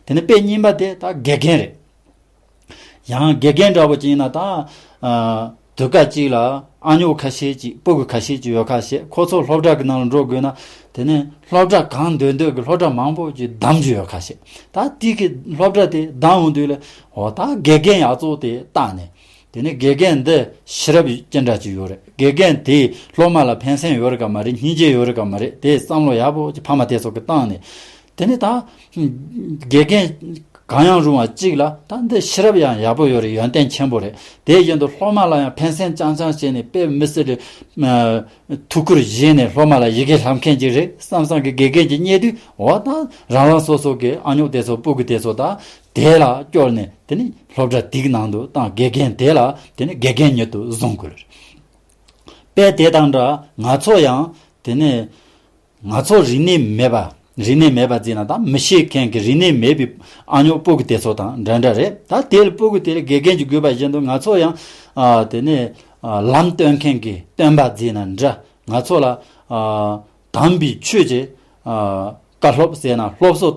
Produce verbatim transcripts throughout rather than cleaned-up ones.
དེ་ནས་དཔེ་གཉིས་པ་དེ་ད་དགེ་རྒན་རེད། ཡང་དགེ་རྒན་འདྲ་པོ་ཅིག་ཡིན་ན་ད། ཨ། དུས་སྐབས་གཅིག་ལ་ཨ་ཉོག་ཁ་ཤས་ཅིག་སྤུ་གུ་ཁ་ཤས་ཅིག་ཡོད་ཁ་ཤས། ཁོ་ཚོ་སློབ་གྲྭ་གི་ནང་ལ་འགྲོ་དགོས་ན། དེ་ནས་སློབ་གྲྭ་གང་འདོད་འདོད་ཀྱི་སློབ་གྲྭ་མང་པོ་ཅིག་བདམས་རྒྱུ་ཡོད་ཁ་ཤས། ད་དེ་གི་སློབ་གྲྭ་དེ་བདམས་འོང་དུས་ལ། འོ་ད་དགེ་རྒན་ཡག་བཙོག་དེ་བལྟས་ནས། དེ་ནས་དགེ་རྒན་འདི་ཤེས་རབ་ཅི་འདྲ་ཅིག་ཡོད་རེད། དགེ་རྒན་དེས་སློབ་མ་ལ་ཕན་སེམས་ཡོད་རེད་ག་མ་རེད། སྙིང་རྗེ་ཡོད་རེད་ག་མ་རེད། དེ་བསམ་བློ་ཡག་པོ་ཅིག་ཕ་མ་དེ་ཚོ་གི་བཏང་ནས། དེ་ནས་ད། དགེ་རྒན་གང་ཡང་རུང་བ་གཅིག་ལ་ད་འདི་ཤེས་རབ་ཡང་ཡག་པོ་ཡོད་རེད། ཡོན་ཏན་ཆེན་པོ་རེད། དེ་བཞིན་དུ་སློབ་མ་ལ་ཡང་ཕན་སེམས་རྐྱང་རྐྱང་བྱས་ནས་དཔེ་མི་སྲིད་རེད། ཐུགས་ཁུར་བཞེས་ནས་སློབ་མ་ལ་ཡི་གེ་བསླབ་མཁན་ཅིག་རེད་བསམ་བསམ་གི་དགེ་རྒན་གྱིས་རྙེད་དུས། འོ་ད་རང་རང་སོ་སོ་གི་ཨ་ཉོག་དེ་ཚོ་སྤུ་གུ་དེ་ཚོ་ད་དེ་ལ་སྐྱོར་ནས། དེ་ནི་སློབ་གྲྭ་དེའི་ནང་དུ་བཏང་། དགེ་རྒན་དེ་ལ་དེ་ནི་དགེ་རྒན་ཉིད་དུ་བཟུང་དགོས་རེད། དཔེ་དེ་དང་འདྲ་ང་ཚོ་ཡང་དེ་ནས། ང་ཚོ་རིག་གནས་མེད་པ། རིག་གནས་མེད་པ་ཟེར་ན་ད་མི་ཤེས་མཁན་གྱི་རིག་གནས་མེད་པའི་ཨ་ཉོག་སྤུ་གུ་དེ་ཚོ་དང་འདྲ་འདྲ་རེད། ད་དེ་ལ་སྤུ་གུ་དེ་ལ་དགེ་རྒན་གྱིས་དགོས་པ་བཞིན་དུ་ང་ཚོ་ཡང་། ཨ། དེ་ནས། ཨ། ལམ་སྟོན་མཁན་གྱི་སྟོན་པ་ཟེར་ན་འདྲ། ང་ཚོ་ལ། ཨ། དམ་པའི་ཆོས་ཀྱི། ཨ། བཀའ་སློབ་ཟེར་ན་སློབ་གསོ་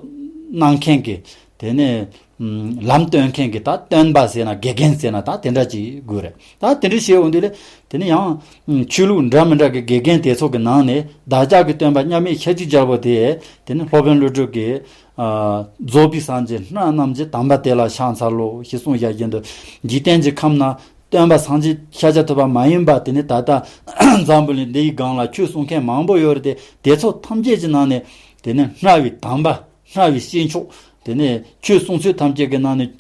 གནང་མཁན་གྱི། དེ་ནས། ལམ་སྟོན་མཁན་གྱི་ད་སྟོན་པ་ཟེར་ན་དགེ་རྒན་ཟེར་ན་ད་དེ་འདྲ་ཅིག་དགོས་རེད། ད་དེ་འདྲ་བྱས་འོང་དུས་ལ། དེ་ནས་ཡང་། ཆོས་ལུགས་འདྲ་མི་འདྲ་གི་དགེ་རྒན་དེ་ཚོ་གི་ནང་ནས་བདག་ཅག་གི་སྟོན་པ་མཉམ་མེད་ཤཱཀྱའི་རྒྱལ་པོ་དེ། དེ་ནས་སློབ་དཔོན་ཀླུ་སྒྲུབ་ཀྱིས། ཨ། རྫོགས་པའི་སངས་རྒྱས་སྔགས་རྣམས་ཀྱི། དམ་པ་དེ་ལ་ཕྱག་འཚལ་ལོ་ཞེས་གསུངས་བཞག་བཞིན་དུ། འཇིག་རྟེན་གྱི་ཁམས་ན་སྟོན་པ་སངས་རྒྱས་ཤཱཀྱ་ཐུབ་པ་མ་ཡིན་པ་དེ་ནི་ད་ལྟ་འཛམ་བུ་གླིང་འདིའི་སྒང་ལ་ཆོས་གསུང་མཁན་མང་པོ་ཡོད་རེད་དེ། དེ་ཚོ་ཐམས་ཅད་ཀྱི་ནང་ནས་དེ་ནི་སྔ་བའི་དམ་པ། སྔ་བའི་སྐྱེས་མཆོག་དེ་ནས་ཆོས་གསུང་ཚུལ་ཐམས་ཅད་ཀྱི་ནང་ནས་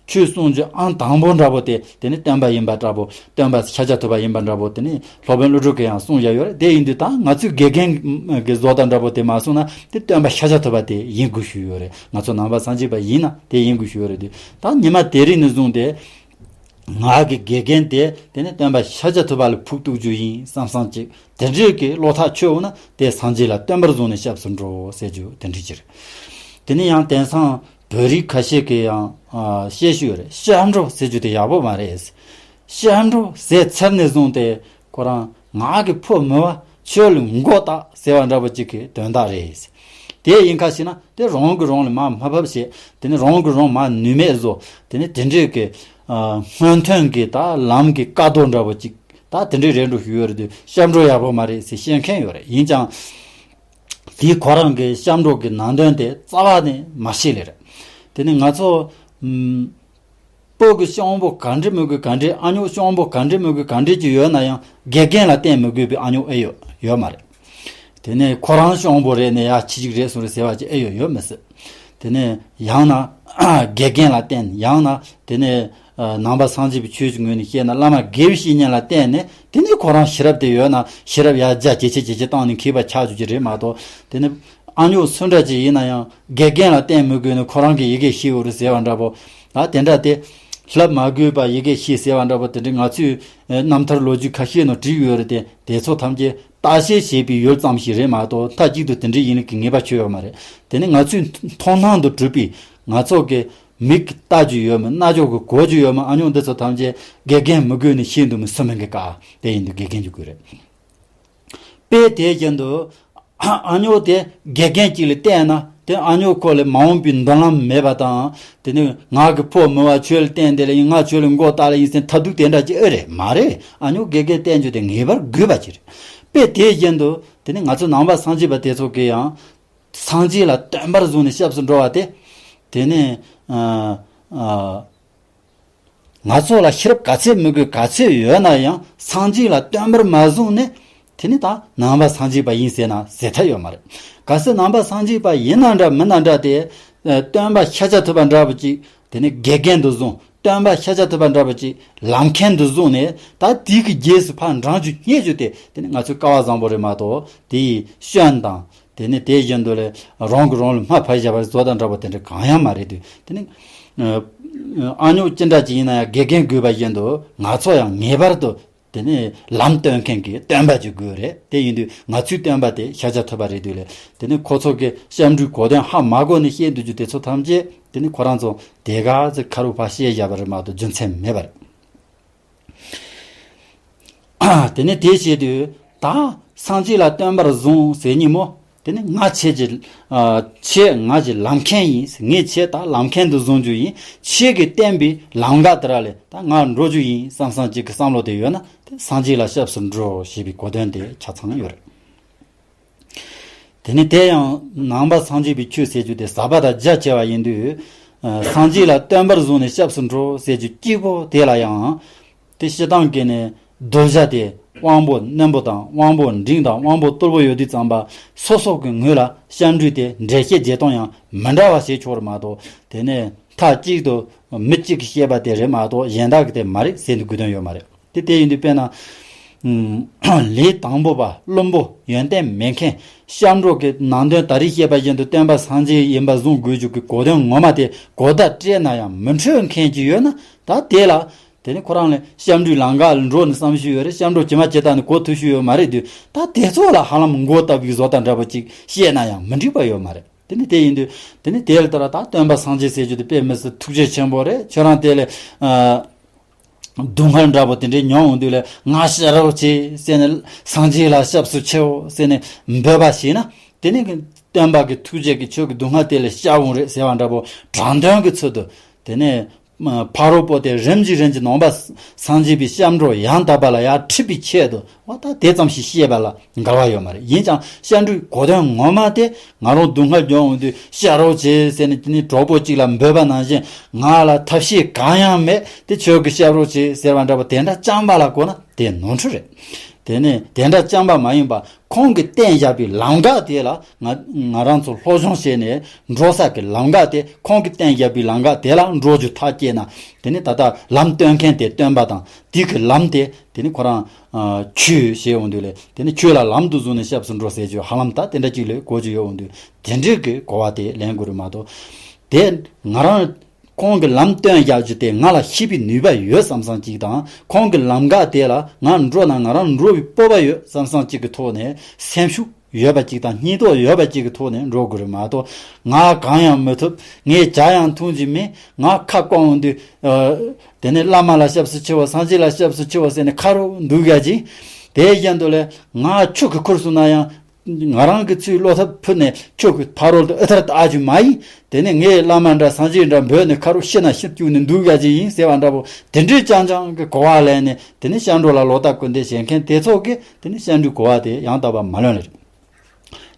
ཆོས་གསུང་རྒྱུ་ཨང་དང་པོ་འདྲ་པོ་དེ། དེ་ནས་སྟོན་པ་ཡིན་པ་འདྲ་པོ། སྟོན་པ་ཤཱཀྱ་ཐུབ་པ་ཡིན་པ་འདྲ་པོ། དེ་ནས་སློབ་དཔོན་ཀླུ་སྒྲུབ་ཀྱིས་ཡང་གསུངས་བཞག་ཡོད་རེད། དེ་ཡིན་དུས་ད་ང་ཚོས་དགེ་རྒན་གྱི་བཟོ་ལྟ་འདྲ་པོ་དེ་མ་སོང་ན་དེ་སྟོན་པ་ཤཱཀྱ་ཐུབ་པ་དེ་ཡིན་དགོས་ཞུས་ཡོད་རེད། ང་ཚོ་ནང་པ་སངས་རྒྱས་པ་ཡིན་ན་དེ་ཡིན་དགོས་ཞུས་ཡོད་རེད་དུས། ད་ཉི་མ་དེ་རིང་ནས་བཟུང་སྟེ། ང་གི་དགེ་རྒན་དེ་དེ་ནས་སྟོན་པ་ཤཱཀྱ་ཐུབ་པ་ལ་ཕུགས་གཏུགས་རྒྱུ་ཡིན་བསམ་བསམ་ཅིག་དེ་འདྲའི་གི་བློ་ཐག་ཆོད་འོང་ན་དེ་སངས་རྒྱས་ལ་སྟོན་པར་བཟུང་ནས་སྐྱབས་སུ་འགྲོ་ཟེར་རྒྱུ་དེ་འདྲ་ཅིག་རེད། དེ་ནས་ཡང་དེང་སང་བོད་རིགས་ཁ་ཤས་ཀྱིས་ཡང་། ཨ། བཤད་ཤུགས་རེད། སྐྱབས་འགྲོ་ཟེར་རྒྱུ་དེ་ཡག་པོ་མ་རེད། སྐྱབས་འགྲོ་ཟེར་ཚར་ནས་བཟུང་སྟེ་ཁོ་རང་ང་གི་ཕོ་མི་བ་ཁྱོད་ལ་མགོ་བཏགས་ཟེར་བ་འདྲ་པོ་ཅིག་གི་དོན་དག་རེད། དེ་ཡིན་ཁ་ཤས་ན་དེ་རང་གིས་རང་ལ་མར་དམའ་ཕབ་བྱས། དེ་ནས་རང་གིས་རང་མར་ནུས་མེད་བཟོ། དེ་ནས་དེ་འདྲའི་གི། ཨ། སྔོན་ཐོན་གྱི་ད་ལམ་གྱི་བཀའ་རྡོ་འདྲ་པོ་ཅིག་ད་དེ་འདྲའི་རེད་འགྲོ་ཞུ་ཡོད་རེད་དུས། སྐྱབས་འགྲོ་ཡག་པོ་མ་རེད་ཟེར་བཤད་མཁན་ཡོད་རེད། ཡིན་ཀྱང་། དེས་ཁོ་རང་གི་སྐྱབས་འགྲོ་གི་ནང་དོན་དེ་རྩ་བ་ནས་མ་ཤེས་ལེ་རེད། དེ་ནི་ང་ཚོ། ཨམ། སྤུ་གུ་གཅུང་པོ་ག་འདྲ་མི་དགོས་ག་འདྲ། ཨ་ཉོག་གཅུང་པོ་ག་འདྲ་མི་དགོས་ག་འདྲ་ཅིག་ཡོད་ན་ཡང་དགེ་རྒན་ལ་བསྟེན་མི་དགོས་པའི་ཨ་ཉོག་ཨེ་ཡོད་ཡོད་མ་རེད། དེ་ནས་ཁོ་རང་གཅུང་པོ་རེད་ནས་ཡ་ཁྱི་གཅིག་རེད་གསུངས་རེད་ཟེར་བ་ཅིག་ཨེ་ཡོད་ཡོད་མི་སྲིད། དེ་ནས་ཡང་ན་དགེ་རྒན་ལ་བསྟེན། ཡང་ན་དེ་ནས། ཨ། ནང་པ་སངས་རྒྱས་པའི་ཆོས་ཀྱི་ངོས་ནས་བཤད་ན་བླ་མ་དགེ་བའི་བཤེས་གཉེན་ལ་བསྟེན་ནས། དེ་ནས་ཁོ་རང་ཤེས་རབ་དེ་ཡོད་ན་ཤེས་རབ་ཡར་རྒྱས་ཇེ་ཆེ་ཇེ་ཆེ་བཏང་ནས་མཁས་པ་ཆགས་རྒྱུ་ཅིག་རེད་མ་གཏོགས། དེ་ནས་ཨ་ཉོག་སུ་འདྲ་ཅིག་ཡིན་ན་ཡང་དགེ་རྒན་ལ་བསྟེན་མི་དགོས་ནས་ཁོ་རང་གིས་ཡི་གེ་ཤེས་འོ་རེད་ཟེར་བ་འདྲ་པོ། ད་དེ་འདྲ་དེ་བསླབ་མ་དགོས་པ་ཡི་གེ་ཤེས་ཟེར་བ་འདྲ་པོ་དེ་འདྲའི་ང་ཚོས་རྣམ་ཐར་ལོ་རྒྱུས་ཁ་ཤས་ནང་བྲིས་ཡོད་རེད་དེ། དེ་ཚོ་ཐམས་ཅད་བརྟག་དཔྱད་བྱས་པའི་ཡུལ་ཙམ་ཞིག་རེད་མ་གཏོགས་མཐའ་གཅིག་ཏུ་དེ་འདྲའི་ཡིན་ལུགས་ཀྱི་ངེས་པ་ཆོད་ཡོད་མ་རེད། དེ་ནི་ང་ཚོས་མཐོང་སྣང་དུ་གྲུབ་པའི་ང་ཚོ་གི་མིག་གིས་ལྟ་རྒྱུ་ཡོད་མེད། རྣ་ཅོག་གིས་གོ་རྒྱུ་ཡོད་མེད། ཨ་ཉོག་འདི་ཚོ་ཐམས་ཅད་དགེ་རྒན་མི་དགོས་ནས་ཤེས་འདུག་མི་སུ་མིན་གི་ཀ་དེ་ཡིན་དུས་དགེ་རྒན་གྱི་དགོས་རེད། དཔེ་དེ་བཞིན་དུ་ཨ་ཉོག་དེ་དགེ་རྒན་གཅིག་ལ་བསྟེན་ན་དེ་ཨ་ཉོག་ཁོ་ལ་མ་འོངས་པའི་མདུན་ལམ་མེད་པ་དང་། དེ་ནི་ང་གི་ཕོ་མི་བ་ཁྱོད་ལ་བསྟེན་དེ་ལ་ཡིན། ང་ཁྱོད་ལ་མགོ་བཏགས་ལ་ཡིན་ཟེར་མཐའ་སྡུག་དེ་འདྲ་ཅིག་ཨེ་རེད་མ་རེད། ཨ་ཉོག་དགེ་རྒན་བསྟེན་རྒྱུ་དེ་ངེས་པར་དགོས་པ་ཅིག་རེད། དཔེ་དེ་བཞིན་དུ་དེ་ནི་ང་ཚོ་ནང་པ་སངས་རྒྱས་པ་དེ་ཚོ་གིས་ཡང་། སངས་རྒྱས་ལ་སྟོན་པར་བཟུང་ནས་སྐྱབས་སུ་འགྲོ་བ་དེ། དེ་ནི། ཨ། ཨ། ང་ཚོ་ལ་ཤེས་རབ་ག་ཚད་མི་དགོས་ག་ཚད་ཡོད་ན་ཡང་སངས་རྒྱས་ལ་སྟོན་པར་མ་བཟུང་ནས། དེ་ནི་ད་ནང་པ་སངས་རྒྱས་པ་ཡིན་ཟེར་ན་ཟེར་ཐབས་ཡོད་མ་རེད། གལ་སྲིད་ནང་པ་སངས་རྒྱས་པ་ཡིན་ན་འདྲ་མིན་ན་འདྲ་དེ། ཨ། སྟོན་པ་ཤཱཀྱ་ཐུབ་པ་འདྲ་པོ་ཅིག་དེ་ནི་དགེ་རྒན་དུ་བཟུང་། སྟོན་པ་ཤཱཀྱ་ཐུབ་པ་འདྲ་པོ་ཅིག་ལམ་མཁན་དུ་བཟུང་ནས་ད་དེའི་གི་རྗེས་སུ་ཕར་འབྲང་རྒྱུ་རྙེད་རྒྱུ་དེ། དེ་ནི་ང་ཚོའི་སྐལ་བ་བཟང་པོ་རེད་མ་གཏོགས་དེ་ཡི་སྐྱོན་དང་། དེ་ནི་དེ་བཞིན་དུ་ལས་རང་གིས་རང་ལ་དམའ་ཕབ་བཞག་པར་བཟོ་དང་འདྲ་པོ་དེ་འདྲ་གང་ཡང་མ་རེད་དུས། དེ་ནི། ཨ། ཨ་ཉོག་ཅི་འདྲ་ཅིག་ཡིན་ན་ཡང་དགེ་རྒན་དགོས་པ་བཞིན་དུ་ང་ཚོ་ཡང་ངེས་པར་དུ་དེ་ནི་ལམ་སྟོན་མཁན་གྱི་སྟོན་པ་ཅིག་དགོས་རེད། དེ་ཡིན་དུས་ང་ཚོའི་སྟོན་པ་དེ་ཤཱཀྱ་ཐུབ་པ་རེད་དུས་ལས། དེ་ནི་ཁོ་ཚོ་གི་སྐྱབས་འགྲོའི་གོ་དོན་ཧ་མ་གོ་ནས་བཤད་འདུག་རྒྱུ་དེ་ཚོ་ཐམས་ཅད་དེ་ནི་ཁོ་རང་ཚོ་དེ་ག་ཚོད་ཁ་རུ་ཕར་བཤད་བཞག་པ་རེད་མ་གཏོགས་རྒྱུ་མཚན་མེད་པ་རེད། དེ་ནས་དེ་བྱེད་དུས་ད་སངས་རྒྱས་ལ་སྟོན་པར་བཟུང་ཟེར་ཉིན་མོ། དེ་ནི་ང་ཁྱེད་ཀྱི་ཨ་ཁྱེད་ང་གི་ལམ་མཁན་ཡིན། ངས་ཁྱེད་ད་ལམ་མཁན་དུ་བཟུང་རྒྱུ་ཡིན། ཁྱེད་ཀྱིས་བསྟན་པའི་ལམ་ཁ་དེ་ར་ལས་ད་ང་འགྲོ་རྒྱུ་ཡིན་བསམ་བསམ་ཅིག་གི་བསམ་བློ་དེ་ཡོད་ན་དེ་སངས་རྒྱས་ལ་སྐྱབས་སུ་འགྲོ་ཞེས་པའི་གོ་དོན་དེ་ཆ་ཚང་ཡོད་རེད། དེ་ནི་དེ་ཡང་ནང་པ་སངས་རྒྱས་པའི་ཆོས་ཟེར་རྒྱུ་དེ་ཟབ་པ་དང་རྒྱ་ཆེ་བ་ཡིན་དུས། ཨ་སངས་རྒྱས་ལ་བསྟན་པར་བཟུང་ནས་སྐྱབས་སུ་འགྲོ་ཟེར་རྒྱུ་གཅིག་པོ་དེ་ལ་ཡང་། དེ་སྤྱིར་བཏང་གི་ནི་གདུལ་བྱ་དེ་དབང་པོ་རྣོན་པོ་དང་དབང་པོ་འབྲིང་དང་དབང་པོ་རྟུལ་པོ་ཡོད་དུས་ཙམ་པ་སོ་སོ་གི་ངོས་ལ་སྐྱབས་འགྲོ་དེ་འགྲེལ་བཤད་བྱེད་སྟངས་ཡང་མི་འདྲ་བ་བྱེད་ཆོག་རེད་མ་གཏོགས། དེ་ནི་མཐའ་གཅིག་ཏུ་མི་གཅིག་གིས་བཤད་པ་དེ་རེད་མ་གཏོགས་གཞན་དག་གི་དེ་མ་རེད་ཟེར་དུས་དགོས་དོན་ཡོད་མ་རེད། དེ་དེ་ཡིན་དུས་དཔེར་ན། ཨུམ། ལས་དང་པོ་པ་བླུན་པོ་ཡོན་ཏན་མེད་མཁན་སྐྱབས་འགྲོ་གི་ནང་དོན་ད་རེས་བཤད་པ་བཞིན་དུ་སྟོན་པ་སངས་རྒྱས་ཡིན་པ་བཟུང་དགོས་རྒྱུ་གི་གོ་དོན་ངོ་མ་དེ་གོ་བརྡ་སྤྲད་ན་ཡང་མི་འཕྲོད་མཁན་ཅིག་ཡོད་ན་ད་དེ་ལ། དེ་ནི་ཁོ་རང་ལ་སྐྱབས་འགྲོའི་ལམ་ཁ་ལ་འགྲོ་ནས་བསམ་ཤེས་ཡོད་རེད། སྐྱབས་འགྲོ་ཇི་མ་ཇི་ལྟར་ནས་གོ་ཐུབ་ཤེས་ཡོད་མ་རེད་དུས་ད་དེ་ཚོ་ལ་ཧ་ལམ་མགོ་བཏབ་པའི་བཟོ་ལྟ་འདྲ་པོ་ཅིག་བཤད་ན་ཡང་མི་འགྲིག་པ་ཡོད་མ་རེད། དེ་ནི་དེ་ཡིན་དུས་དེ་ནི་དེ་ལ་ལྟར་ད་སྟོན་པ་སངས་རྒྱས་ཟེར་རྒྱུ་དེ་དཔེ་མི་སྲིད་ཐུགས་རྗེ་ཆེན་པོ་རེད། ཁྱོད་རང་དེ་ལས། ཨ། སྡུག་བསྔལ་འདྲ་པོ་དེ་འདྲའི་མྱོང་འོང་དུས་ལས་ང་ཤི་རོགས་བྱེད་ཟེར་ནས་སངས་རྒྱས་ལ་སྐྱབས་སུ་མཆིའོ་ཟེར་ནས་འབོད་པ་བྱས་ན་དེ་ནི་སྟོན་པ་གི་ཐུགས་རྗེ་གིས་ཁྱོད་ཀྱི་སྡུག་བསྔལ་དེ་ལས་བསྐྱབ་འོང་རེད་ཟེར་བ་འདྲ་པོ་དྲང་དོན་གྱི་ཚུལ་དུ་དེ་ནས་ཕ་རོལ་པོ་དེ་རིམ་གྱིས་རིམ་གྱིས་ནང་པ་སངས་རྒྱས་པའི་སྐྱབས་འགྲོ་ཡང་དག་པ་ལ་ཡར་ཁྲིད་པའི་ཆེད་དུ་འོ་ད་དེ་ཙམ་ཞིག་བཤད་པ་ལ་འགལ་བ་ཡོད་མ་རེད། ཡིན་ཀྱང་སྐྱབས་འགྲོའི་གོ་དོན་ངོ་མ་དེ་ང་རང་སྡུག་བསྔལ་མྱོང་འོང་དུས་ཤི་རོགས་བྱེད་ཟེར་ནས་དེ་ནི་གྲོགས་པོ་གཅིག་ལ་འབོད་པ་ནང་བཞིན་ང་ལ་ཐབས་ཤེས་གང་ཡང་མེད་དེ་ཁྱོད་ཀྱིས་སྐྱབས་རོགས་བྱེད་ཟེར་བ་འདྲ་པོ་དེ་འདྲ་རྐྱང་པ་ལ་གོ་ན་དེ་ནོར་འཁྲུལ་རེད། དེ་ནས་དེ་འདྲ་རྐྱང་པ་མ་ཡིན་པ་ཁོང་གིས་བསྟན་བཞག་པའི་ལམ་ཁ་དེ་ལ་ང་ང་རང་ཚོ་སློབ་སྦྱོང་བྱས་ནས་འགྲོ་ས་གི་ལམ་ཁ་དེ་ཁོང་གིས་བསྟན་བཞག་པའི་ལམ་ཁ་དེ་ལ་འགྲོ་རྒྱུ་ཐག་བཅད་ན་དེ་ནི་ད་ལྟ་ལམ་སྟོན་མཁན་དེ་སྟོན་པ་དང་དེ་གི་ལམ་དེ། དེ་ནི་ཁོ་རང་ཨ་ཆོས་ཞེས་འོང་དུས་ལས་དེ་ནི་ཆོས་ལ་ལམ་དུ་བཟུང་ནས་སྐྱབས་སུ་འགྲོ་ཟེར་རྒྱུ་ཧ་ལམ་ད་དེ་འདྲ་ཅིག་ལས་གོ་རྒྱུ་ཡོད་འོང་དུས་དེ་འདྲའི་གི་གོ་བ་དེ་ལེན་དགོས་རེད་མ་གཏོགས། དེ་ང་རང་ཁོང་གི་ལམ་སྟོན་རྒྱག་རྒྱུ་དེ་ང་ལ་ཤེས་པའི་ནུས་པ་ཡོད་བསམ་བསམ་ཅིག་དང་ཁོང་གི་ལམ་ཁ་དེ་ལ་ང་འགྲོ་ན་ང་རང་འགྲོ་བའི་སྤོབས་པ་ཡོད་བསམ་བསམ་ཅིག་གི་ཐོག་ནས་སེམས་ཤུགས་ཡོད་པ་ཅིག་དང་སྙིང་སྟོབས་ཡོད་པ་ཅིག་གི་ཐོག་ནས་འགྲོ་དགོས་རེད་མ་གཏོགས། ང་གང་ཡང་མི་ཐུབ། ངས་ཇ་ཡང་འཐུང་རྒྱུ་མེད། ང་ཁ་སྐོམ་འོང་དུས། ཨ། དེ་ནས་བླ་མ་ལ་སྐྱབས་སུ་མཆིའོ། སངས་རྒྱས་ལ་སྐྱབས་སུ་མཆིའོ་ཟེར་ནས་ཁ་རོག་འདུག་ཡ་ཅིག་དེ་བཞིན་དུ་ལས་ང་ཆུ་གི་ཁུར་སོང་ན་ཡང་། ང་རང་གི་ཚུར་བློ་ཐབས་ཕུལ་ནས་ཆུ་གི་ཕ་རོལ་ཏུ་ཨི་ཐར་ཏུ་ཨ་ཅུ་མ་ཡིན། དེ་ནས་ངས་བླ་མ་འདྲ་སངས་རྒྱས་འདྲ་འབོད་ནས་ཁ་རོག་ཤི་ན་ཤི་བཅུག་ནས་འདུག་ཡ་ཅིག་ཡིན་ཟེར་བ་འདྲ་པོ་དེ་འདྲའི་རྐྱང་རྐྱང་གི་གོ་བ་ལེན་ནས་དེ་ནས་སྐྱབས་འགྲོ་ལ་ལོག་ལྟ་སྐུལ་འདེད་བྱེད་མཁན་དེ་ཚོ་གིས་དེ་ནས་སྐྱབས་འགྲོའི་གོ་བ་དེ་ཡང་དག་པ་མ་ལོན་ལེ་རེད།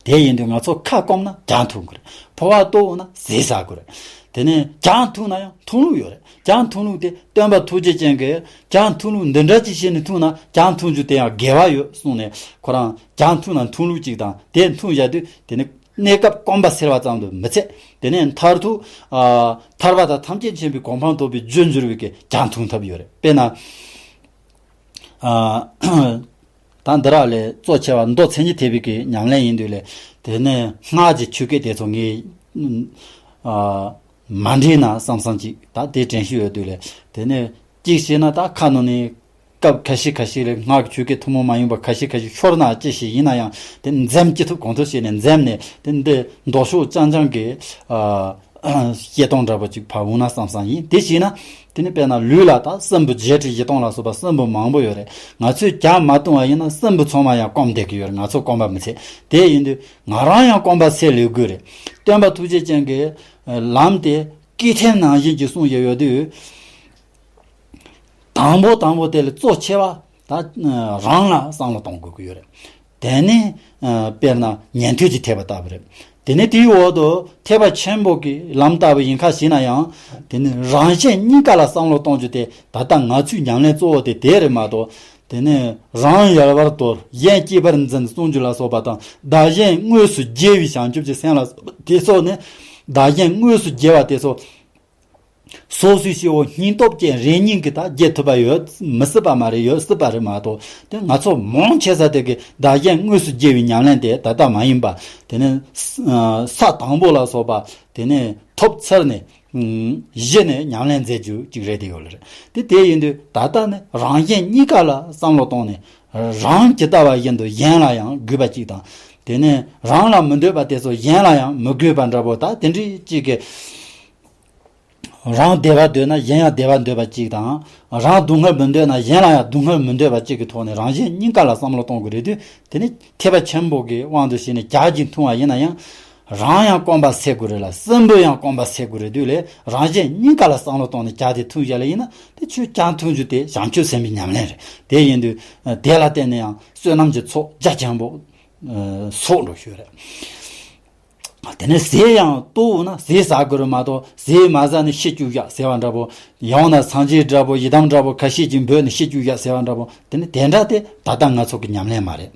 དེ་ཡིན་དུས་ང་ཚོ་ཁ་སྐོམ་ན་ཇ་འཐུང་དགོས་རེད། ཕོ་བ་ལྟོགས་ན་ཟས་ཟ་དགོས་རེད། དེ་ནས་ཇ་འཐུང་ན་ཡང་འཐུང་ལུགས་ཡོད་རེད། ཇ་འཐུང་ལུགས་དེ་སྟོན་པ་ཐུགས་རྗེ་ཅན་གྱིས་ཇ་འཐུང་ལུགས་འདི་འདྲ་ཅིག་བྱས་ནས་འཐུང་ན་ཇ་འཐུང་རྒྱུ་དེ་ཡང་དགེ་བ་ཡོད་གསུངས་ནས་ཁོ་རང་ཇ་འཐུང་ན་འཐུང་ལུགས་ཅིག་དང་དེ་འཐུང་བཞག་དུས་དེ་ནི་གནས་སྐབས་སྐོམ་པ་སེལ་བ་ཙམ་དུ་མི་ཚད། དེ་ནས་མཐར་ཐུག་ཨ། ཐར་པ་དང་ཐམས་ཅད་མཁྱེན་པའི་གོ་འཕང་ཐོབ་པའི་རྒྱུར་འགྱུར་བའི་གི་ཇ་འཐུང་ཐབས་ཡོད་རེད། དཔེར་ན། ཨ། ད་འདི་ར་ལས་གཙོ་ཆེ་བ་མདོ་མཚན་ཉིད་ཐེག་པའི་གི་ཉམས་ལེན་ཡིན་དུས་ལས་དེ་ནས་སྔགས་ཀྱི་ཆོས་སྐད་དེ་ཚོ་ངས་ཨ་མ་འདྲེས་ན་བསམ་བསམ་ཅིག་ད་དེ་དྲན་ཤེས་ཡོད་དུས་ལས་དེ་ནས་གཅིག་བྱས་ན་ད་ཁ་ནང་ནས་སྐབས་ཁ་ཤས་ཁ་ཤས་ལས་སྔགས་ཀྱི་ཆོས་སྐད་ཐུན་མོང་མ་ཡིན་པ་ཁ་ཤས་ཁ་ཤས་ཤོར་ན་ཅི་ཞིག་ཡིན་ན་ཡང་དེ་འཛེམ་ཅི་ཐུབ་གང་ཐུབ་བྱས་ནས་འཛེམ་ནས་དེ་འདི་མདོ་ཕྱོགས་རྐྱང་རྐྱང་གི་ཨ། བཤད་སྟངས་འདྲ་པོ་ཅིག་ཕར་འོང་ན་བསམ་བསམ་ཡིན། དེ་བྱས་ན་དེ་ནི་དཔེར་ན་ལུས་ལ་ད་སྲིན་བུ་བརྒྱད་ཁྲི་བཞི་སྟོང་ལ་སོགས་པ་སྲིན་བུ་མང་པོ་ཡོད་རེད། ང་ཚོས་ཇ་མ་བཏུང་བ་ཡིན་ན་སྲིན་བུ་ཚང་མ་ཡང་སྐོམ་བསྡད་ཀྱི་ཡོད་རེད། ང་ཚོ་སྐོམ་པ་མི་ཚད། དེ་ཡིན་དུས་ང་རང་ཡང་སྐོམ་པ་སེལ་ལས་དགོས་རེད། སྟོན་པ་ཐུགས་རྗེ་ཅན་གྱི་ལམ་དེ་ཀི་ཐེམ་ནང་བཞིན་གྱི་གསུང་བཞིན་ཡོད་དུས། དང་པོ་དང་པོ་དེ་ལ་གཙོ་ཆེ་བ་ད་རང་ལ་བསམ་བློ་གཏོང་དགོས་ཀྱི་ཡོད་རེད། དེ་ནས་དཔེར་ན་ཉན་ཐོས་ཀྱི་ཐེག་པ་ལྟ་བུ་རེད། དེ་ནས་དེའི་འོག་ཏུ་ཐེག་པ་ཆེན་པོ་གི་ལམ་ལྟ་བུ་ཡིན་ཁ་ཞིག་ན་ཡང་དེ་ནས་རང་གཞན་གཉིས་ཀ་ལ་བསམ་བློ་གཏོང་རྒྱུ་དེ་ད་ལྟ་ང་ཚོའི་ཉམས་ལེན་གཙོ་བོ་དེ་དེ་རེད་མ་གཏོགས། དེ་ནས་རང་ཡལ་བར་དོར་གཞན་གཅེས་པར་འཛིན་གསུང་རྒྱུ་ལ་སོགས་པ་དང་བདག་གཞན་དངོས་སུ་བརྗེ་བའི་བྱང་ཆུབ་ཀྱི་སེམས་ལ་སོགས་པ་དེ་ཚོ་ནི་བདག་གཞན་དངོས་སུ་བརྗེ་བ་དེ་ཚོ། སོ་སོའི་སྐྱེ་བོ་སྙིང་སྟོབས་ཅན་རེ་གཉིས་ཀྱིས་ད་བརྗེད་ཐུབ་པ་ཡོད་མི་སྲིད་པ་མ་རེད། ཡོད་སྲིད་པ་རེད་མ་གཏོགས་དེ་ང་ཚོ་མང་ཆེ་ས་དེ་གི་བདག་གཞན་དངོས་སུ་བརྗེ་བའི་ཉམས་ལེན་དེ་ད་ལྟ་མ་ཡིན་པ། དེ་ནས་ས་དང་པོ་ལ་སོགས་པ་དེ་ནས་ཐོབ་ཚར་ནས་གཞི་ནས་ཉམས་ལེན་མཛད་རྒྱུ་ཅིག་རེད་དེ་ཡོད་ལ་རེད། དེ་དེ་ཡིན་དུས་ད་ལྟ་ནི་རང་གཞན་གཉིས་ཀ་ལ་བསམ་བློ་བཏང་ནས་རང་ཇི་ལྟ་བ་བཞིན་དུ་གཞན་ལ་ཡང་དགོས་པ་ཅིག་དང་། དེ་ནས་རང་ལ་མི་འདོད་པ་དེ་ཚོ་གཞན་ལ་ཡང་མི་དགོས་པ་འདྲ་པོ་ད་དེ་འདྲའི་ཅིག་གི་རང་བདེ་བ་འདོད་ན་གཞན་ཡང་བདེ་བ་འདོད་པ་གཅིག་དང་། རང་སྡུག་བསྔལ་མི་འདོད་ན་གཞན་ལ་ཡང་སྡུག་བསྔལ་མི་འདོད་པ་གཅིག་གི་ཐོག་ནས་རང་གཞན་གཉིས་ཀ་ལ་བསམ་བློ་གཏོང་དགོས་རེད་དུས། དེ་ནི་ཐེག་པ་ཆེན་པོ་གི་དབང་དུ་བྱས་ནས་རྒྱ་གཅིག་འཐུང་བ་ཡིན་ན་ཡང་། རང་ཡང་སྐོམ་པ་སེལ་དགོས་རེད་ལ། གསོན་པོ་ཡང་སྐོམ་པ་སེལ་དགོས་རེད་དུས་ལས། རང་གཞན་གཉིས་ཀ་ལ་བསམ་བློ་གཏོང་ནས་རྒྱ་དེ་འཐུང་བཞག་ལ་ཡིན་ན། དེ་ཆོས་རྒྱ་འཐུང་རྒྱུ་དེ་བྱང་ཆུབ་སེམས་དཔའི་ཉམས་ལེན་རེད། དེ་ཡིན་དུས་དེ་ལ་བརྟེན་ནས་ཡང་བསོད་ནམས་ཀྱི་ཚོགས་རྒྱ་ཆེན་པོ་གསོག་འགྲོ་རྒྱུ་རེད། དེ་ནས་ཟས་ཡང་ལྟོགས་ན་ཟས་ཟ་དགོས་རེད་མ་གཏོགས། ཟས་མ་ཟ་ནས་ཤི་བཅུག་ཡག་ཟེར་བ་འདྲ་པོ། ཡང་ན་སངས་རྒྱས་འདྲ་པོ་ཡི་དམ་འདྲ་པོ་ཁ་ཤས་ཀྱིས་འབོད་ནས་ཤི་བཅུག་ཡག་ཟེར་བ་འདྲ་པོ། དེ་ནི་དེ་འདྲ་དེ་ད་ལྟ་ང་ཚོ་གི་ཉམས་ལེན་མ་རེད།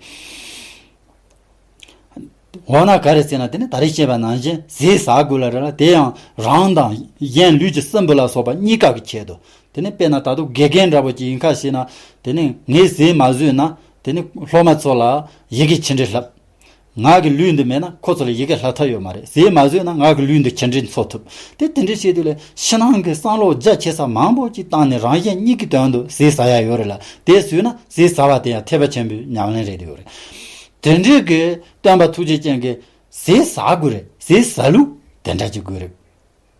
འོ་ན་ག་རེ་ཟེར་ན། དེ་ནི་ད་རེས་བཤད་པ་ནང་བཞིན་ཟས་ཟ་དགོས་ལ་རེད་ལ། དེ་ཡང་རང་དང་གཞན་ལུས་ཀྱི་གསོན་པོ་ལ་སོགས་པ་གཉིས་ཀ་གི་ཆེད་དུ། དེ་ནི་དཔེར་ན་ད་དུང་དགེ་རྒན་འདྲ་པོ་ཅིག་ཡིན་ཁ་ཤས་ན། དེ་ནི་ངས་ཟས་མ་ཟོས་ན། དེ་ནི་སློབ་མ་ཚོ་ལ་ཡི་གེ་ཆི་འདྲི་ལྷབ། ང་གི་ལུས་འདི་མེད་ན་ཁོ་ཚོ་ལ་ཡི་གེ་ལྷབ་ཐབས་ཡོད་མ་རེད། ཟས་མ་ཟོས་ན་ང་གི་ལུས་འདི་ཆི་འདྲི་འཚོ་ཐུབ། དེ་དེ་འདྲའི་བཤད་དུས་ལས། ཕྱི་ནང་གི་བསམ་བློ་རྒྱ་ཆེ་ས་མང་པོ་ཅིག་བཏང་ནས་རང་གཞན་གཉིས་ཀྱི་དོན་དུ་ཟས་ཟ་ཡ་ཡོད་རེད་ལ། དེ་ཟོས་ན་ཟས་ཟ་བ་དེ་ཡང་ཐེག་པ་ཆེན་པོའི་ཉམས་ལེན་རེད་ཡོད་རེད། དེ་འདྲའི་གི་སྟོན་པ་ཐུགས་རྗེ་ཅན་གྱིས་ཟས་ཟ་དགོས་རེད། ཟས་ཟ་ལུགས་དེ་འདྲ་ཅིག་དགོས་རེད།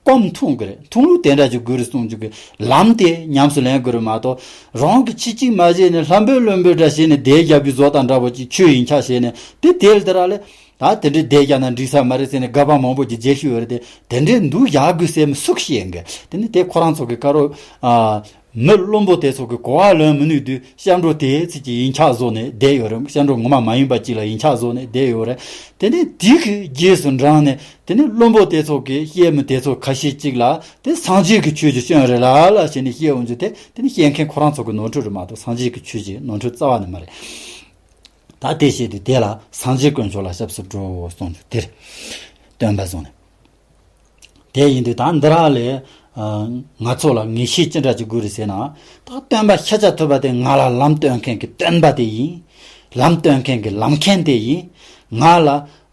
སྐོམ་འཐུང་དགོས་རེད། འཐུང་ལུགས་དེ་འདྲ་ཅིག་དགོས་རེད་གསུང་རྒྱུ་གི་ལམ་དེ་ཉམས་སུ་ལེན་དགོས་རེད་མ་གཏོགས། རང་གི་ཁྱི་གཅིག་མ་བྱས་ནས་ལྷམ་པོའི་ལྷུན་པོའི་འདྲ་བྱས་ནས་བསྡད་རྒྱབ་པའི་བཟོ་དང་འདྲ་པོ་ཅིག་ཆོས་ཡིན་ཆ་བྱས་ནས། དེ་དེ་ལ་དེ་ར་ལས། ད་དེ་འདྲའི་བསྡད་རྒྱ་ན་འགྲིག་ས་མ་རེད་ཟེར་ནས་དགག་པ་མང་པོ་ཅིག་བརྗོད་ཀྱི་ཡོད་རེད་དེ། དེ་འདྲའི་འདུག་ཡག་དགོས་ཟེར་མི་སུ་ཤེས་ཡིན་གི། དེ་ནི་དེ་ཁོ་རང་ཚོ་གི་དཀར་རོ། ཨ། མི་བླུན་པོ་དེ་ཚོ་གི་གོ་བ་ལོན་མི་ནུས་དུས། སྐྱབས་འགྲོ་དེ་ཚིག་གི་ཡིན་ཆགས་བཟོ་ནས་བསྡད་ཡོད་རེད། སྐྱབས་འགྲོ་ངོ་མ་མ་ཡིན་པ་གཅིག་ལ་ཡིན་ཆགས་བཟོ་ནས་བསྡད་ཡོད་རེད། དེ་ནས་དེ་གི་རྗེས་སུ་འབྲངས་ནས། དེ་ནས་བླུན་པོ་དེ་ཚོ་གི་བཤད་མི་དེ་ཚོ་ཁ་ཤས་གཅིག་ལ། དེ་སངས་རྒྱས་ཀྱི་ཆོས་ཀྱི་སྐྱོན་རེད་ལ་ལ་བྱས་ནས་བཤད་འོང་རྒྱུ་དེ། དེ་ནི་བཤད་མཁན་ཁོ་རང་ཚོ་གི་ནོར་འཁྲུལ་རེད་མ་གཏོགས། སངས་རྒྱས་ཀྱི་ཆོས་ཀྱི་ནོར་འཁྲུལ་རྩ་བ་ནས་མ་རེད། ད་དེ་བཤད་དུས་དེ་ལ་སངས་རྒྱས་དཀོན་མཆོག་ལ་སྐྱབས་སུ་འགྲོ་གསུངས་རྒྱུ་དེ་རེད། སྟོན་པ་བཟུང་ནས། དེ་ཡིན་དུས་ད་འདི་ར་ལས། ཨ། ང་ཚོ་ལ་ངེས་ཤེས་ཅི་འདྲ་ཅིག་དགོས་རེད་ཟེར་ན། ད་སྟོན་པ་ཤཱཀྱ་ཐུབ་པ་དེ་ང་ལ་ལམ་སྟོན་མཁན་གྱི་སྟོན་པ་དེ་ཡིན། ལམ་སྟོན་མཁན་གྱི་ལམ་མཁན་དེ་ཡིན། ང་ལ་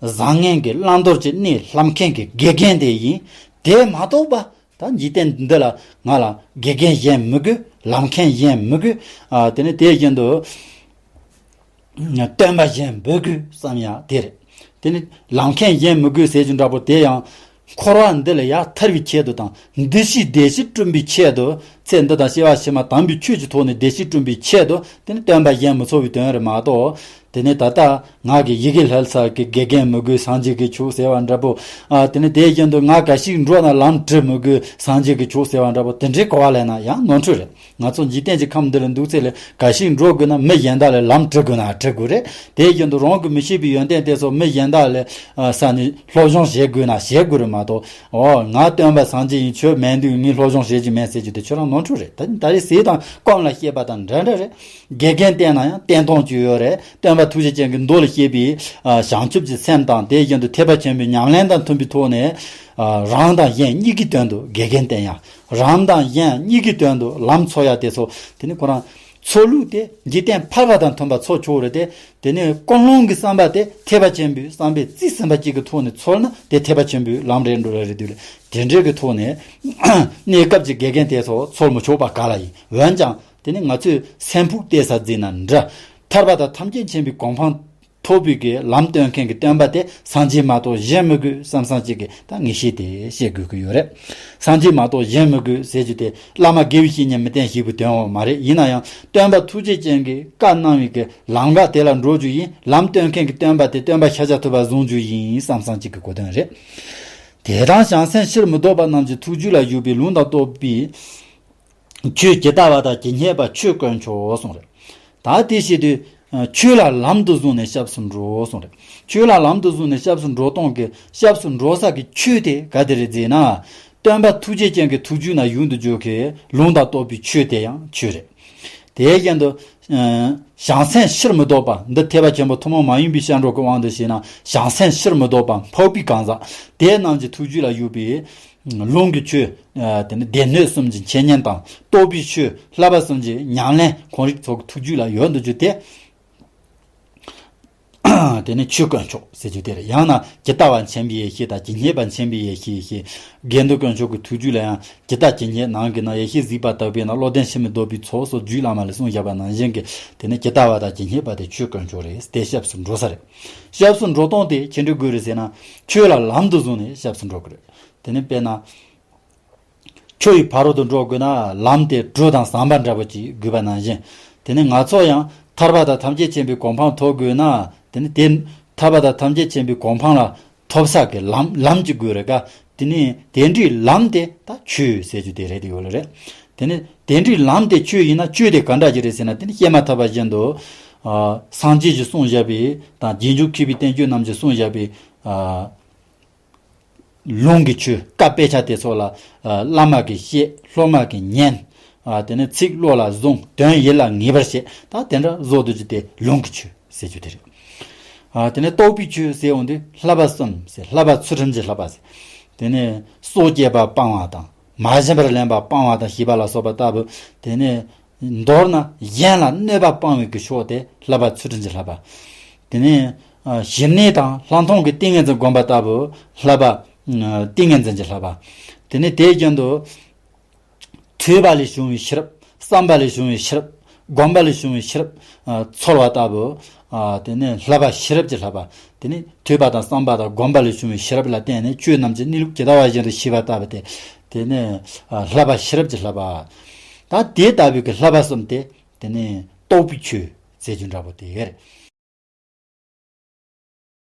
བཟང་ངན་གྱི་བླང་དོར་གྱི་གནས་བསླབ་མཁན་གྱི་དགེ་རྒན་དེ་ཡིན། དེ་མ་གཏོགས་པ། ད་འཇིག་རྟེན་འདི་ལ་ང་ལ་དགེ་རྒན་གཞན་མི་དགོས། ལམ་མཁན་གཞན་མི་དགོས། ཨ། དེ་ནས་དེ་བཞིན་དུ། སྟོན་པ་གཞན་མི་དགོས་བསམ་ཡ་དེ་རེད། དེ་ནི་ལམ་མཁན་གཞན་མི་དགོས་ཟེར་རྒྱུ་འདྲ་པོ་དེ་ཡང་། འཁོར་བ་འདི་ལས་ཡར་ཐར་བའི་ཆེད་དུ་དང་། འདུ་ཤེས་བདེ་ཞིང་བསྐྲུན་པའི་ཆེད་དུ། ཚེ་འདི་དང་སྐྱེ་བ་ཕྱི་མ་དམ་པའི་ཆོས་ཀྱི་ཐོག་ནས་བདེ་ཞིང་བསྐྲུན་པའི་ཆེད་དུ། དེ་ནི་སྟོན་པ་གཞན་མི་འཚོལ་བའི་དོན་རེད་མ་གཏོགས། དེ་ནི་ད་ལྟ་ང་གི་ཡི་གེ་ལྷབ་ས་གི་དགེ་རྒན་མི་དགོས། སངས་རྒྱས་ཀྱི་ཆོས་ཟེར་བ་འདྲ་པོ། ཨ། དེ་ནི་དེ་བཞིན་དུ་ང་ག་ཞིག་འགྲོ་ན་ལམ་དྲི་མི་དགོས། སངས་རྒྱས་ཀྱི་ཆོས་ཟེར་བ་འདྲ་པོ། དེ་འདྲའི་གོ་བ་ལེན་ན་ཡང་ནོར་འཁྲུལ་རེད། ང་ཚོ་འཇིག་རྟེན་གྱི་ཁམས་འདི་ལ་འདུག་ཚེ་ལས་ག་ཞིག་འགྲོ་དགོས་ན་མི་གཞན་དག་ལས་ལམ་དྲི་དགོས་ན་དྲི་དགོས་རེད། དེ་བཞིན་དུ་རང་གི་མི་ཤེས་པའི་ཡོན་ཏན་དེ་ཚོ་མི་གཞན་དག་ལས། ཨ། ས་ནས་སློབ་སྦྱོང་བྱེད་དགོས་ན་བྱེད་དགོས་རེད་མ་གཏོགས། ཨོ། ང་སྟོན་པ་སངས་རྒྱས་ཡིན། ཁྱོད་མིན་འདུག་ངས་སློབ་སྦྱོང་བྱེད་ཀྱི་མེད་ཟེར་རྒྱུ་དེ་ཁྱོད་རང་ནོར་འཁྲུལ་རེད། ད་ད་རེས་ཟས་དང་སྐོམ་ལ་བཤད་པ་དང་འདྲ་འདྲ་རེད། དགེ་རྒན་བསྟེན་ན་ཡང་བསྟེན་སྟངས་ཅིག་ཡོད་རེད། སྟོན་པ་ཐུགས་རྗེ་ཅན་གྱི་མདོ་ལ་བཤད་པའི། ཨ། བྱང་ཆུབ་ཀྱི་སེམས་དང་དེ་བཞིན་དུ་ཐེག་པ་ཆེན་པོའི་ཉམས་ལེན་དང་མཐུན་པའི་ཐོག་ནས། ཨ། རང་དང་གཞན་གཉིས་ཀྱི་དོན་དུ་དགེ་རྒན་བསྟེན་ཡ། རང་དང་གཞན་གཉིས་ཀྱི་དོན་དུ་ལམ་འཚོལ་ཡ་དེ་ཚོ། དེ་ནི་ཁོ་རང་འཚོལ་ལུགས་དེ་འཇིག་རྟེན་ཕལ་པ་དང་མཐུན་པ་འཚོལ་ཆོག་རེད་དེ། དེ་ནི་ཀུན་སློང་གི་བསམ་པ་དེ་ཐེག་པ་ཆེན་པོའི་བསམ་པའི་རྩིས་ཟིན་པ་གཅིག་གི་ཐོག་ནས་འཚོལ་ན་དེ་ཐེག་པ་ཆེན་པོའི་ལམ་རེད་འགྲོ་ར་རེད་དུས་ལ། དེ་འདྲའི་གི་ཐོག་ནས་གནས་སྐབས་ཀྱི་དགེ་རྒན་དེ་ཚོ་འཚོལ་མི་ཆོག་པ་ག་ལ་ཡིན། འོན་ཀྱང་དེ་ནི་ང་ཚོས་སེམས་ཕུགས་གཏད་ས་བརྩིས་ན་འདྲ། ཐར་པ་དང་ཐམས་ཅད་མཁྱེན་པའི་གོ་འཕང་ཐོབ་པའི་གི་ལམ་སྟོན་མཁན་གྱི་སྟོན་པ་དེ་སངས་རྒྱས་མ་གཏོགས་གཞན་མི་དགོས་བསམ་བསམ་གཅིག་གི་ད་ངེས་ཤེས་དེ་བཤད་དགོས་ཀྱི་ཡོད་རེད། སངས་རྒྱས་མ་གཏོགས་གཞན་མི་དགོས་ཟེར་རྒྱུ་དེ་བླ་མ་དགེ་བའི་བཤེས་གཉེན་མི་བསྟེན་ཞེས་པའི་དོན་འོ་མ་རེད། ཡིན་ན་ཡང་སྟོན་པ་ཐུགས་རྗེ་ཅན་གྱིས་བཀའ་གནང་བའི་གི་ལམ་ཁ་དེ་ལ་འགྲོ་རྒྱུ་ཡིན། ལམ་སྟོན་མཁན་གྱི་སྟོན་པ་དེ་སྟོན་པ་ཤཱཀྱ་ཐུབ་པ་བཟུང་རྒྱུ་ཡིན་བསམ་བསམ་གཅིག་གི་གོ་དོན་རེད། དེ་དང་བྱང་སེམས་ཕྱིར་མི་ལྡོག་པ་རྣམས་ཀྱི་ཐུགས་རྒྱུད་ལ་བཞུགས་པའི་ལུང་དང་རྟོགས་པའི་ཆོས་ཇི་ལྟ་བ་དང་ཇི་སྙེད་པ་ཆོས་དཀོན་མཆོག་གསུངས་རེད། ད་དེ་བཤད་དུས། ཆོས་ལ་ལམ་དུ་བཟུང་ནས་སྐྱབས་སུ་འགྲོ་གསུངས་རེད། ཆོས་ལ་ལམ་དུ་བཟུང་ནས་སྐྱབས་སུ་འགྲོ་སྟངས་ཀྱི་སྐྱབས་སུ་འགྲོ་ས་གི་ཆོས་དེ་ག་དེ་རེད་ཟེར་ན། སྟོན་པ་ཐུགས་རྗེ་ཅན་གྱི་ཐུགས་རྒྱུད་ན་ཡུན་དུ་འཇུག་གི་ལུང་དང་རྟོགས་པའི་ཆོས་དེ་ཡང་ཆོས་རེད། དེ་བཞིན་དུ། བྱང་སེམས་ཕྱིར་མི་ལྡོག་པ། འདི་ཐེག་པ་ཆེན་པོ་ཐུན་མོང་མ་ཡིན་པའི་སྐྱབས་འགྲོ་གི་དབང་དུ་བྱས་ན། བྱང་སེམས་ཕྱིར་མི་ལྡོག་པ་འཕགས་པའི་གང་ཟག་དེ་རྣམས་ཀྱི་ཐུགས་རྒྱུད་ལ་ཡོད་པའི། ལུང་གི་ཆོས། དེ་ནི་སྡེ་སྣོད་གསུམ་གྱི་འཆད་ཉན་དང་རྟོགས་པའི་ཆོས་བསླབ་པ་གསུམ་གྱི་ཉམས་ལེན་ཁོང་རིགས་ཚོ་གི་ཐུགས་རྒྱུད་ལ་ཡོད་འདུག་རྒྱུ་དེ། དེ་ནི་ཆོས་དཀོན་མཆོག་ཟེར་རྒྱུ་དེ་རེད། ཡང་ན་ཇི་ལྟ་བ་མཁྱེན་པའི་ཡེ་ཤེས་དང་ཇི་སྙེད་པ་མཁྱེན་པའི་ཡེ་ཤེས་ཞེས་དགེ་འདུན་དཀོན་མཆོག་གི་ཐུགས་རྒྱུད་ལ་ཡང་ཇི་ལྟ་ཇི་སྙེད་ནང་གི་ནང་ཡེ་ཤེས་གཟིགས་པ་དག་པས་ན་བློ་ལྡན་འཆི་མེད་རྡོ་རྗེའི་ཚོགས་སོགས་རྒྱུད་བླ་མ་ལས་གསུངས་བཞག་པ་ནང་བཞིན་གྱི་དེ་ནི་ཇི་ལྟ་བ་དང་ཇི་སྙེད་པ་དེ་ཆོས་དཀོན་མཆོག་རེད། དེ་སྐྱབས་སུ་འགྲོ་ས་རེད། སྐྱབས་སུ་འགྲོ་སྟངས་དེ་ཅི་འདྲ་དགོས་རེད་ཟེར་ན། ཆོས་ལ་ལམ་དུ་བཟུང་ནས་སྐྱབས་སུ་འགྲོ་དགོས་རེད། དེ་ནི་དཔེར་ན། ཆོས་ཡི་ཕ་རོལ་ཏུ་འགྲོ་དགོས་ན་ལམ་དེ་གྲོ་དང་ཟམ་པ་འདྲ་པོ་ཅིག་དགོས་པ་ནང་བཞིན། དེ་ནས་ང་ཚོ་ཡང་ཐར་པ་དང་ཐམས་ཅད་མཁྱེན་པའི་གོ་འཕང་ཐོབ་དགོས་ན། དེ་ནི་དེ་ཐར་པ་དང་ཐམས་ཅད་མཁྱེན་པའི་གོ་འཕང་ལ་ཐོབ་ས་གི་ལམ་ལམ་གཅིག་དགོས་རེད་ཀ། དེ་ནི་དེ་འདྲའི་ལམ་དེ་ད་ཆོས་ཟེར་རྒྱུ་དེ་རེད་དེ་ཡོད་ལ་རེད། དེ་ནི་དེ་འདྲའི་ལམ་དེ་ཆོས་ཡིན་ན་ཆོས་དེ་ག་འདྲ་ཅིག་རེད་ཟེར་ན། དེ་ནི་བཤད་མ་ཐག་པ་བཞིན་དུ། ཨ། སངས་རྒྱས་ཀྱིས་གསུངས་བཞག་པའི་དང་རྗེས་འཇུག་མཁས་པའི་བསྟན་བཅོས་རྣམས་ཀྱིས་གསུངས་བཞག་པའི། ཨ། ལུང་གི་ཆོས་བཀའ་དཔེ་ཆ་དེ་ཚོ་ལ། ཨ། བླ་མ་གིས་བཤད། སློབ་མ་གིས་ཉན། ཨ། དེ་ནས་ཚིག་བློ་ལ་བཟུང་། དོན་ཡིད་ལ་ངེས་པར་བྱེད། ད་དེ་འདྲ་བཟོ་འདུག་རྒྱུ་དེ་ལུང་གི་ཆོས་ཟེར་རྒྱུ་དེ་རེད། ཨ། དེ་ནས་རྟོགས་པའི་ཆོས་ཟེར་འོང་དུས་བསླབ་པ་གསུམ་ཟེར། བསླབ་པ་ཚུལ་ཁྲིམས་ཀྱི་བསླབ་པ་ཟེར། དེ་ནས་སྲོག་བཅད་པ་སྤང་བ་དང་། མ་བྱིན་པར་ལེན་པ་སྤང་བ་དང་ཞེས་པ་ལ་སོགས་པ་ལྟ་བུ། དེ་ནས་མདོར་ན་གཞན་ལ་གནོད་པ་སྤང་བའི་གི་ཕྱོགས་དེ་བསླབ་པ་ཚུལ་ཁྲིམས་ཀྱི་བསླབ་པ། དེ་ནས། ཨ། ཞི་གནས་དང་ལྷག་མཐོང་གི་ཏིང་ངེ་འཛིན་སྒོམ་པ་ལྟ་བུ་བསླབ་པ། ཨ། ཏིང་ངེ་འཛིན་གྱི་བསླབ་པ། དེ་ནས་དེའི་རྒྱུན་དུ། ཐོས་པ་ལས་བྱུང་བའི་ཤེས་རབ། བསམ་པ་ལས་བྱུང་བའི་ཤེས་རབ། སྒོམ་པ་ལས་བྱུང་བའི་ཤེས་རབ། ཨ། ཚོལ་བ་ལྟ་བུ། ཨ། དེ་ནས་བསླབ་པ་ཤེས་རབ་ཀྱི་བསླབ་པ། དེ་ནས་ཐོས་པ་དང་བསམ་པ་དང་སྒོམ་པ་ལས་བྱུང་བའི་ཤེས་རབ་ལ་བརྟེན་ནས་ཆོས་རྣམས་ཀྱི་གནས་ལུགས་ཇི་ལྟ་བ་བཞིན་དུ་ཤེས་པ་ལྟ་བུ་སྟེ། དེ་ནས། ཨ། བསླབ་པ་ཤེས་རབ་ཀྱི་བསླབ་པ། ད་དེ་ལྟ་བུའི་གི་བསླབ་པ་གསུམ་སྟེ། དེ་ནས་རྟོགས་པའི་ཆོས་ཟེར་རྒྱུ་འདྲ་པོ་དེ་རེད།